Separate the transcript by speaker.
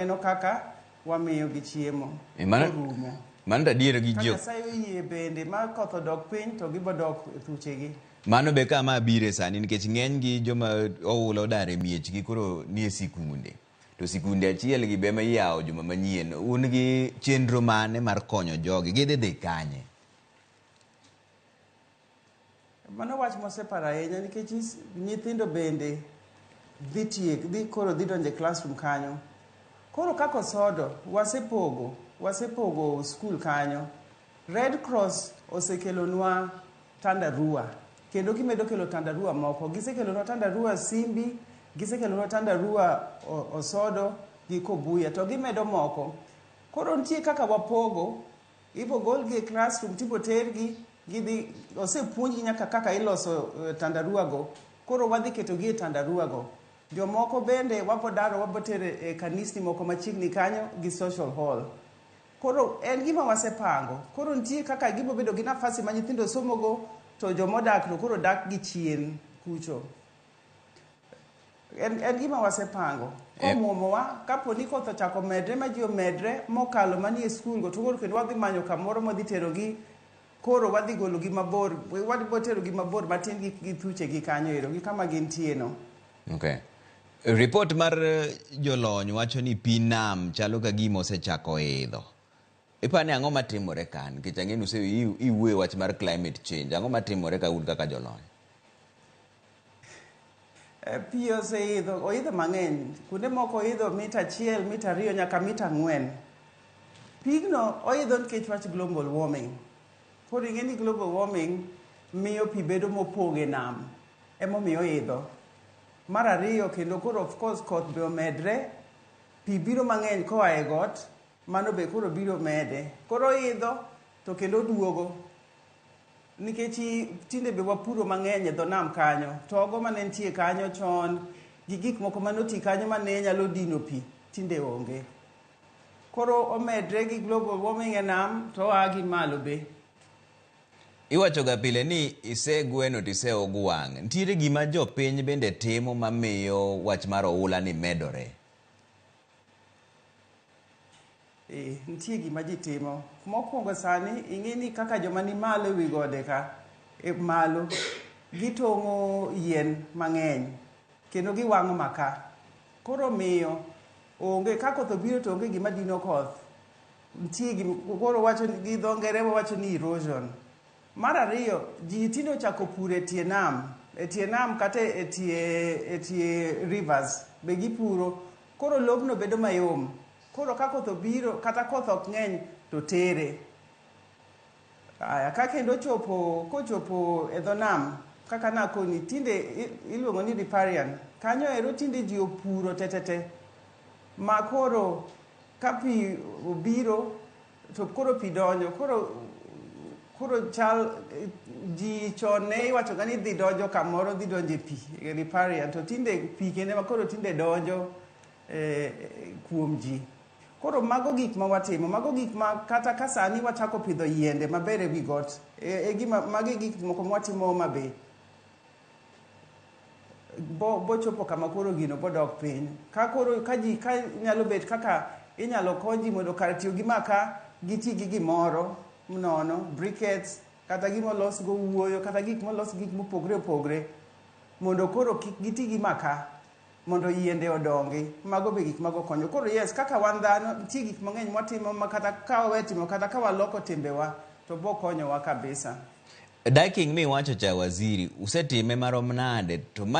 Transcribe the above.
Speaker 1: Waneno kaka wamiyogi chiemo
Speaker 2: E, mano,
Speaker 1: korumo.
Speaker 2: mano to adier gi
Speaker 1: Ka
Speaker 2: jo
Speaker 1: Nyasaye oyie bende ma koth odok piny to gibodok e thuchegi.
Speaker 2: Mano be kama abire sani nikech ng'eny gi joma oula odar e miechgi koro nie sikunde. To sikunde achiel gi be ema iyawo juma manyien. Un gi chenro mane mar konyo jogi? Gidhi dhi kanye?
Speaker 1: Mano wach moseparo ahinya nikech nyithindo bende dhi tiek, dhi koro dhi donjo e classroom kanyo. Koro kaka osodo, wasepogo, wasepogo skul kanyo. Red Cross osekelonwa tandarua kendo gimedo kelo tandarua moko. Gisekelonwa tandarua Simbi, gisekelonwa tandarua Osodo gi Kobuya to gimedo moko. Koro nitie kaka wapogo Ibo golgi e classroom tibo tergi gidhi osepuonjgi nyaka kaka iloso tandarua go. Koro wadhi ketogi e tandarua go. Jomoko bende wabo daro wabo tero e kanisni moko machiegni kanyo gi social hall. Koro en gima wasepango. Koro nitie kaka gibo bedo gi nafasi ma nyithindo somogo to jomodak to koro dak gi chien kucho. En gima wasepango. Komuomowa, kapo ni koth ochako medre ma ji omedre mokalo manie skul go, to koro kendo wadhi manyo kamoro mwadhi terogi, koro wadhi gologi mabor, wadhi terogi mabor matin gi thuchegi kanyo ero, gi kama gintie no.
Speaker 2: Okay. Report mar jolony wacho ni pi nam chalo ka gima osechako idho. Iparo ni ang'o matimore ka? Nikech ang'e ni iwuoyo wach mar climate change. Ang'o matimore ka un kaka jolony?
Speaker 1: Pi oseidho, oidho mang'eny. Kuonde moko oidho mita 1, mita 2, nyaka mita 4. Pigno oidho nikech wach global warming. Koro ing'e ni global warming miyo pi bedo mopong' e nam. Emomiyo oidho. Mar ariyo kendo koro of course koth be omedre, pi biro mang'eny koa e got, mano be koro biro mede. Koro oidho to kendo oduogo. Nikech tinde be wapuro mang'eny e dho nam kanyo. Togo mane nitie kanyo chon gi gik moko mane oti kanyo mane nyalo dino pi tinde onge. Koro omedre gi global warming e nam to oa gi malo be.
Speaker 2: Iwachoga pile ni isegweno to iseog wang'. Nitiere gima jopiny bende timo mamiyo wach mar oula ni medore?
Speaker 1: Ee, nitie gima ji timo. Mokwongo sani ing'e ni kaka joma ni malo e wi gode ka, e malo, gitong'o yien mang'eny kendo giwang'o maka. Koro miyo onge, ka koth obiro to onge gima dino koth. Nitie gima, koro wacho gi dho ngere wawacho ni erosion. Mar ariyo, ji tinde ochako puro e tie nam, e tie nam kata e tie rivers be gipuro. Koro lobno bedo mayom. Koro ka koth obiro, kata koth ok ng'eny to tere. Aya, ka kendo ochopo, kochopo e dho nam, kaka nakoni, tinde iluongo ni riparian. Kanyo ero tinde ji opuro tetete. Ma koro ka pi obiro, to koro pi donjo. Koro chal, ji chon ne iwacho ga ni dhi donjo kamoro, dhi donjo e pi, e riparian. To tinde pi kende ma koro tinde donjo kuom ji. Koro mago gik ma watimo, mago gik ma kata ka sani wachako pidho yiende maber e wi got, e gima, magi gik moko mwatimo Homa Bay. Bochopo kama koro gino bodok piny. Ka koro, ka ji, ka nyalo bet kaka inyalo kony ji mondo kar tiyo gi maka, giti gi gimoro nono, briquettes, kata gima olos go wuoyo, kata gik molos gik mopogre opogre, mondo koro kik giti gi maka, mondo yiende odongi. Mago be gik mago konyo. Koro yes, kaka wan dhano, nitie gik mang'eny mwatimo ma kata ka wawe timo, kata ka waloko timbewa, to bo konyowa kabisa.
Speaker 2: Diking miwacho cha waziri, usetime marom nade? To